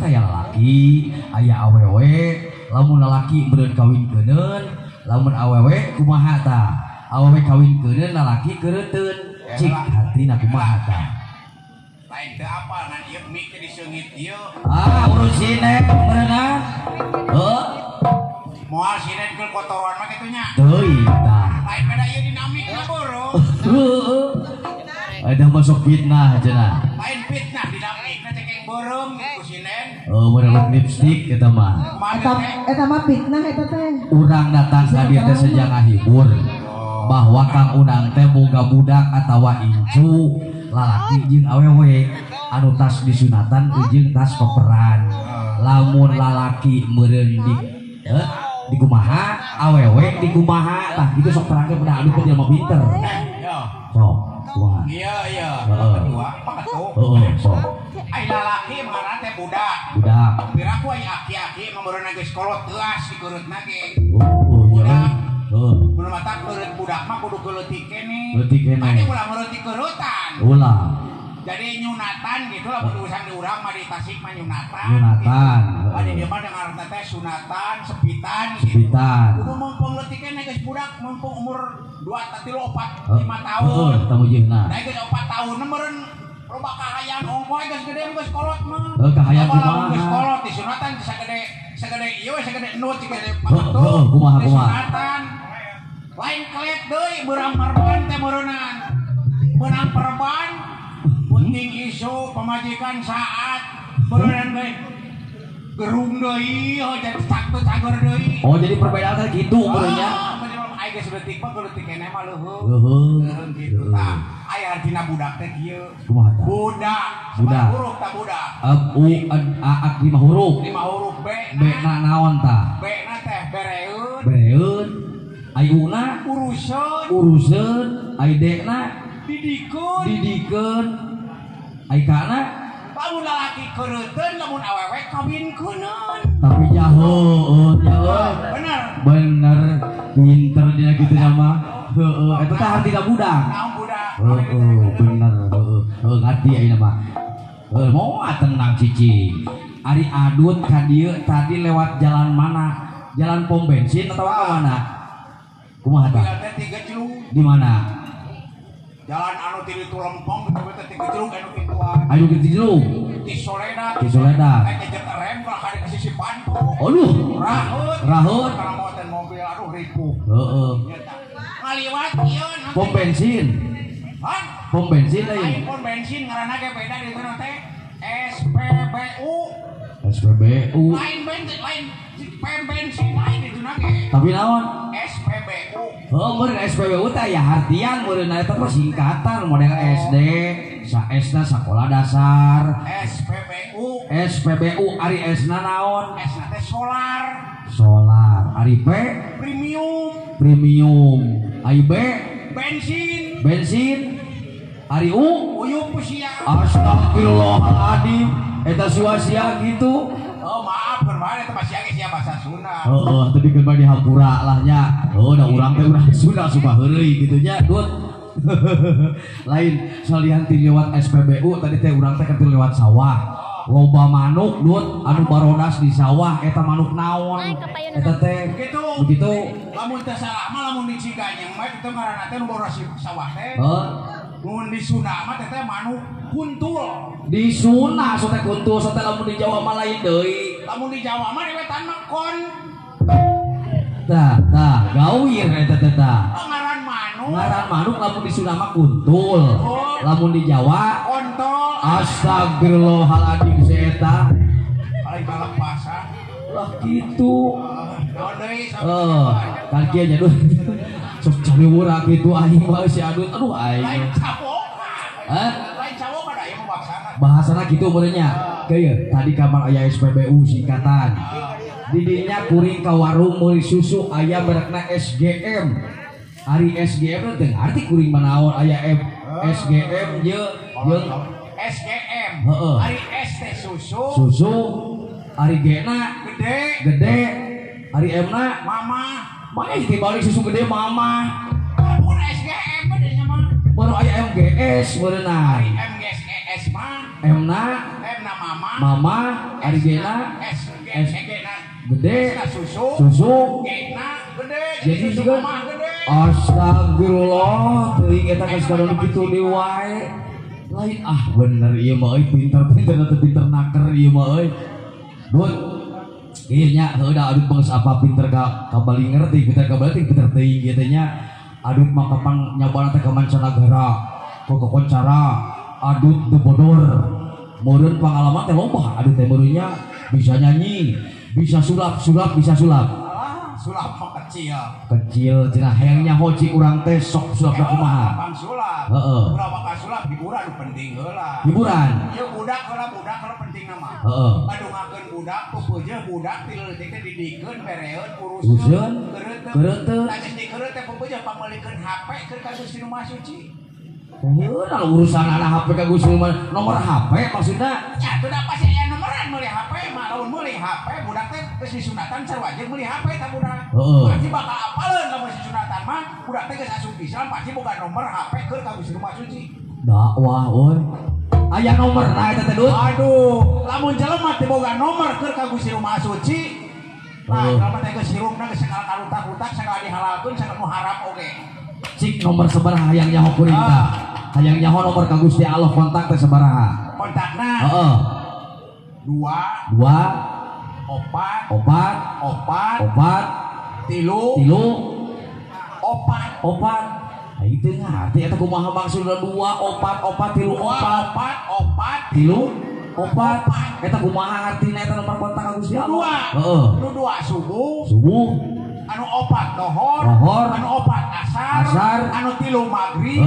teh aya lalaki, aya awewe, lamun lalaki meureun kawin keuneun, lamun awewe kumaha tah? Awewe kawin keuneun lalaki keureuteuun. Cik hatina kumaha tah? Lain teu apal ngan ieu mie teh diseungit ieu. Ah, urusin meureunna. Heuh. Moal sinen keur kotoran mah kitu nya. Teuing tah. Lain beda ieu dinamik na boro. Heuh. Ada masuk fitnah cenah. Lain fitnah dinamik na cekeng beureum ku sinen. Oh, meureun lipstik eta mah. Eta mah fitnah eta teh. Urang datang ka dieu teh seja ngahibur. Bahwa Kang Unang teh boga budak atawa incu lalaki jeung awewe anu tas disunatan jeung tas peperan. Lamun lalaki meureun di dikumaha, awewe dikumaha, tah gitu sok terangkeun pada anu jelema pinter. Sok, kumaha? Iya iya, kedua, paketu. Heeh, sok. Ai lalaki ngaranna teh budak. Budak. Piraku ai aki-aki mah meureunna geus kolot teuas dikeurutna ge. Oh, budak. Heeh. Mun mata keureut budak mah kudu keuletik keneh. Leutik keneh. Tadi ulah meureut keurutan. Ulah. Jadi nyunatan gitu lah urusan di urang mah di Tasik mah nyunatan. Nyunatan. Gitu. Di dieu mah dengar teh sunatan, sepitan gitu. Sepitan. Kudu mumpung leutik keneh geus budak mumpung umur 2, 3, 4, 5 tahun. Heeh, tamu jeung-na. Da geus 4 tahun meureun loba kahayang ongkoh geus gede geus kolot mah. Heuh, kahayang kumaha? Geus kolot disunatan sagede sagede ieu sagede endut sagede paketu. Heeh, kumaha kumaha. Disunatan. Lain kelet deui beurang perban teh meureunan. Meunang perban penting isu pemajikan saat beureunan deui. Gerung deui jadi caktu cager deui. Oh, jadi perbedaan teh kitu meureunnya. Ai geus leutik mah leutik keneh mah leuheung. Leuheung kitu tah. Ai artina budak teh kieu. Kumaha tah? Budak. Budak. Huruf tah budak. U N A A 5 huruf. 5 huruf B. B na naon tah? B na teh bereun. Bereun. Ai U na uruseun. Uruseun. Ai D na didikeun. Didikeun. Ai K na lamun lalaki keureuteuun lamun awewe kawinkeunun. Tapi jaho, jaho. Bener. Bener. Pinter dia gitu sama. Heeh, eta teh artina budak. Naon budak? Heeh, bener. Heeh, heeh ngarti ayeuna mah. Heuh, moal tenang cicing. Ari adut ka dieu tadi lewat jalan mana? Jalan pom bensin atau ka mana? Kumaha tah? Di mana? Jalan anu ti ditu lempong kitu teh tiga jeruk anu kituan. Anu kitu jeruk. Ti Soledat. Ti Soledat. Eh jejet rem lah ka sisi pantu. Aduh. Rahut. Rahut. Kana moten mobil aduh ripuh. Heeh. Ngaliwat ieu pom bensin. Hah? Pom bensin lain. Lain pom bensin ngaranna ge beda di ditu teh SPBU. SPBU. Lain bensin lain pom bensin lain ditu ge. Tapi naon? SPBU. Oh, meureun SPBU teh aya hartian meureun eta mah singkatan model SD, sa S-na sakola dasar. SPBU. SPBU ari S-na naon? S-na teh solar. Solar. Ari P premium. Premium. Ari B bensin. Bensin. Ari U uyup sia. Astagfirullahaladzim. Eta sia-sia gitu. Oh maaf, berbahaya itu masih agak siapa bahasa Sunda. Heeh, tadi keur di hampura lah nya. Oh, da urang teh urang Sunda suka heureuy kitu nya, Dut. Lain salian ti lewat SPBU tadi teh urang teh keur lewat sawah. Loba manuk, Dut, anu barodas di sawah eta manuk naon? Eta teh kitu. Begitu. Lamun teh salah mah lamun di Ciganyeng mah kitu ngaranna teh nu barodas di sawah teh. Heeh. Mun di Sunda mah teh manuk kuntul. Di Sunda sote kuntul sote lamun di Jawa mah lain deui. Lamun di Jawa mah dewetan mah kon. Tah, tah, gawir eta teh tah. Oh, ngaran manuk. Ngaran manuk lamun di Sunda mah kuntul. Oh. Lamun di Jawa kontol. Astagfirullahaladzim si eta. Paling kalepasan. Lah kitu. Naon deui kan kieu nya duh. Sok cariwura kitu aing mah si Adut. Aduh aing. Lain cabokan. Hah? Lain cabokan aya mah bangsana. Bahasana kitu meureun nya. Kieu tadi kamar aya SPBU singkatan. Didinya kuring ka warung meuli susu aya merekna SGM. Ari SGM teh ngarti kuring mah naon aya M SGM jeung SGM. Heeh. Ari S teh susu. Susu. Ari G na gede. Gede. Ari M na mama. Mana dibalik susu gede mama. Mun SGM mah dinya mah. Baru aya MGS meureunna. Ari MGS mah. M na M na mama. Mama ari G-na S G G-na gede. Susu. Susu. G-na gede. Jadi susu juga mama gede. Astagfirullah, teuing eta geus kadon kitu deui wae. Lain ah bener ieu mah euy pinter-pinter teu pinter naker ieu mah euy. Dut. Ieu nya heuh da adut geus apa pinter ka bali ngerti, pinter ka bali pinter teuing ieu teh nya. Adut mah kapan nyabana teh ka mancanagara, ka kokoncara, adut teu bodor. Meureun pangalaman teh loba adut teh meureunnya bisa nyanyi, bisa sulap, sulap bisa sulap. Alah, sulap mah kecil. Kecil cenah hayang nyaho cik urang teh sok sulap kumaha. Bang sulap. Heeh. Urang mah sulap hiburan nu penting heula. Hiburan. Ieu budak heula penting mah. Heeh. Ngadungakeun budak, peupeujeuh budak ti leutik teh didikeun, bereun, uruseun, keureuteuh. Tah geus dikeureut teh peupeujeuh pameulikeun HP keur ka Gusti nu Maha Suci. Heuh, urusan anak HP ka Gusti nomor HP maksudna. Ya, tuh da pasti aya nomoran meuli HP mah lamun meuli HP budak teh geus disunatan sarua jeung meuli HP tah budak. Pasti bakal apaleun lamun disunatan mah budak teh geus asup Islam pasti boga nomor HP keur ka Gusti nu Maha Suci. Dakwah euy. Aya nomorna eta teh Dut. Aduh, lamun jelema teh boga nomor keur ka Gusti nu Maha Suci. Nah, jelema teh geus hirupna geus sagala karutak-rutak sagala dihalalkeun sagala nu haram oge. Cik nomor sabaraha hayang nyaho kuring tah. Hayang nyaho nomor ka Gusti Allah kontak teh sabaraha? Kontakna. Heeh. 2 2 4 4 4 4 3 3 4 4. Aing teu ngarti eta kumaha maksudna 2 4 4 3 4 4 4 3 4. Eta kumaha artina eta nomor kontak ka Gusti Allah? 2. Heeh. Nu 2 subuh. Subuh. Anu 4 lohor, anu 4 asar, anu 3 maghrib,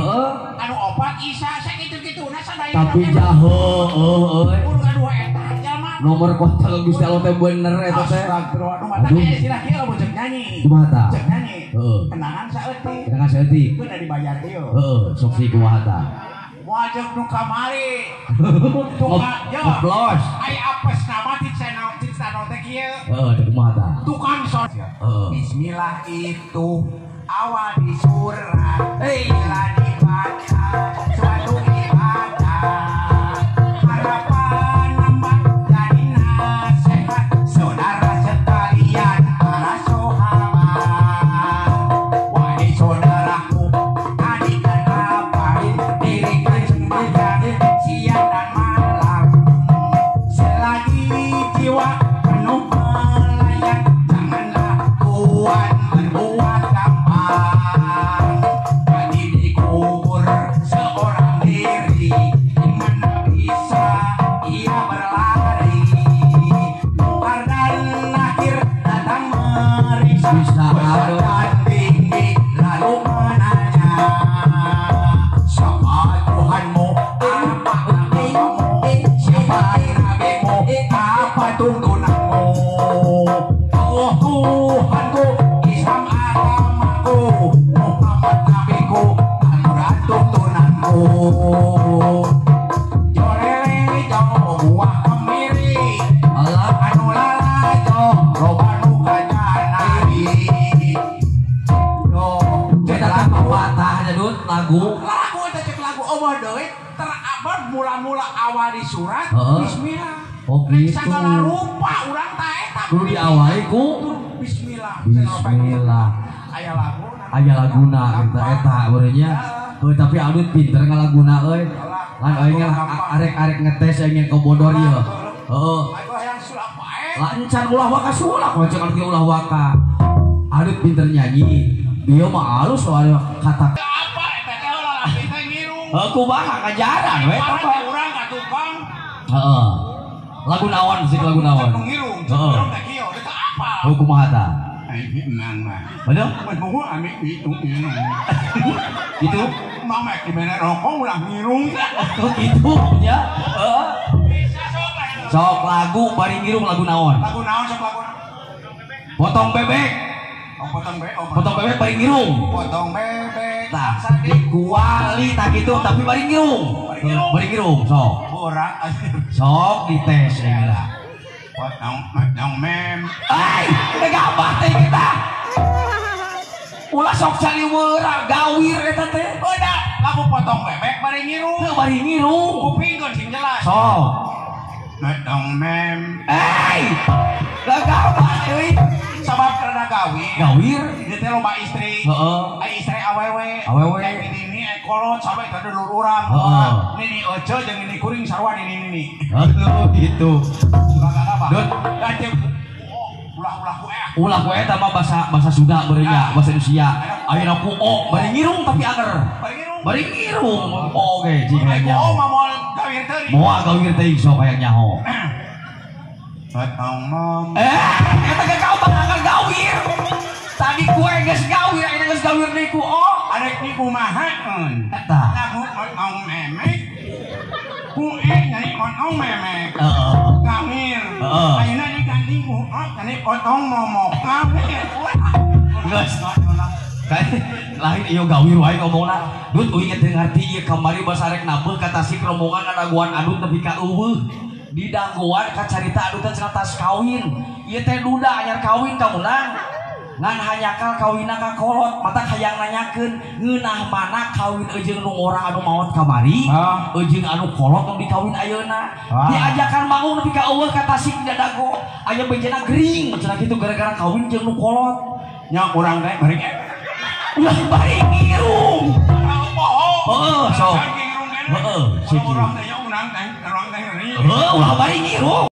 anu 4 isya, sakitu-kituna sadaya. Tapi jaho euy. Kudu gaduh eta jalma. Nomor kontak Gusti Allah teh bener eta teh. Astagfirullah, nu mata aya istilah kieu lamun ceuk nyanyi. Kumaha tah? Ceuk nyanyi. Heeh. Kenangan saeutik. Kenangan saeutik. Keun dibayar ieu. Heeh, sok sih kumaha tah? Moal ceuk nu kamari. Tukang ngeplos. Ai apes nama ti channel ti channel teh kieu. Heeh, teh kumaha tah? Tukang son. Bismillah itu awal di surat, bila dibaca suatu ibadah. Harapan nambah jadi nasihat saudara sekalian para sahabat. Wahai saudaraku, adik dan abang, dirikan sembahyang siang dan malam. Selagi jiwa penuh melayang, janganlah tuan berbuat gampang. Jadi dikubur seorang diri, di mana bisa ia berlari. Mungkar dan nakir datang meriksa, besar dan tinggi lalu menanya, siapa Tuhanmu, apa agamamu, siapa nabimu, apa tuntunanmu? Allah Tuhanku, Islam agamaku, Muhammad nabiku, Al-Quran tuntunanku. Jolele jo buah kemiri, Allah anu lalajo loba nu kajanari. Yo, eta teh pepatah nya Dut, lagu. Lagu eta cek lagu eueuh deui terabad mula-mula awal di surat bismillah. Oh gitu. Segala rupa urang tah eta kudu diawali ku bismillah. Bismillah. Aya laguna. Aya laguna eta eta meureun nya. Heuh tapi adut pinter ngalaguna euy. Lan aing arek-arek ngetes aing ke bodor ieu. Heeh. Hayang sulap wae. Lah encan ulah waka sulap we cek ulah waka. Adut pinter nyanyi. Dia mah alus soalnya kata apa eta teh lalaki teh ngiru. Heuh kumaha ngajaran we eta mah. Urang ka tukang. Heeh. Lagu naon sih lagu naon? Ngirung, ngirung teh kieu, eta apa? Heuh kumaha tah? Aing menang mah. Aduh, mun ame itu ini. Gitu? Mama di mana rokok ulah ngirung. Oh gitu nya. Heeh. Bisa sok Sok lagu bari ngirung lagu naon? Lagu naon sok lagu? Potong bebek. Oh, potong bebek. Oh, potong bebek bari ngirung. Potong bebek. Tah, dikuali tah gitu tapi bari ngirung. Bari ngirung sok. Borak Sok dites ini lah. Potong potong mem. Ai, teh gabah teh kita. Ulah sok cari weurang gawir eta teh. Udah, lagu potong bebek bari ngirung. Heuh bari ngirung. Kupingkeun sing jelas. Sok. Metong mem. Eh, gagawat euy. Sabab karena gawir. Gawir. Ieu teh loba istri. Heeh. Ai istri awewe. Awewe. Ai nini ai kolot sampai ka dulur urang. Heeh. Nini ece jeung nini kuring sarua nini nini. Aduh gitu. Ulah apa? Dut. Lanceuk. Ulah-ulah ku eh. Ulah ku eta mah bahasa Sunda beureum bahasa Indonesia. Ayeuna ku o bari ngirung tapi anger. Bari ngirung. Bari ngirung. Oke, cing Ai ku nyaho. o mah moal gawir teuing. Moal gawir teuing sok hayang nyaho. Metong mom. Eh, eta ge gampang anger gawir. Tadi kue geus gawir, ayeuna geus gawir deui ku o. Arek ni kumahaan? Eta. Lagu otong memek. Ku e nyari otong memek. Heeh. Gawir. Heeh. Ayeuna diganti ku o nyari otong momok. Gawir. Geus. Lain ieu gawir wae ngomongna. Dut uing teu ngarti ieu kamari basa rek nabeuh ka Tasik rombongan ngadaguan adut nepi ka eueuh. Di dagoan ka carita adut teh cenah tas kawin. Ieu teh duda anyar kawin ka unang. Ngan hanyakal kawinna ka kolot, mata hayang nanyakeun ngeunah mana kawin eujeung nu ngora anu maot kamari, eujeung anu kolot nu dikawin ayeuna. Diajakan bangun nepi ka eueuh ka Tasik di dadago. Aya bejana gering cenah kitu gara-gara kawin jeung nu kolot. Nya urang teh bari ulah bari ngirung. Heeh, sok. Heeh, Heeh, urang teh nya urang teh ngeri. Heuh, ulah bari ngirung.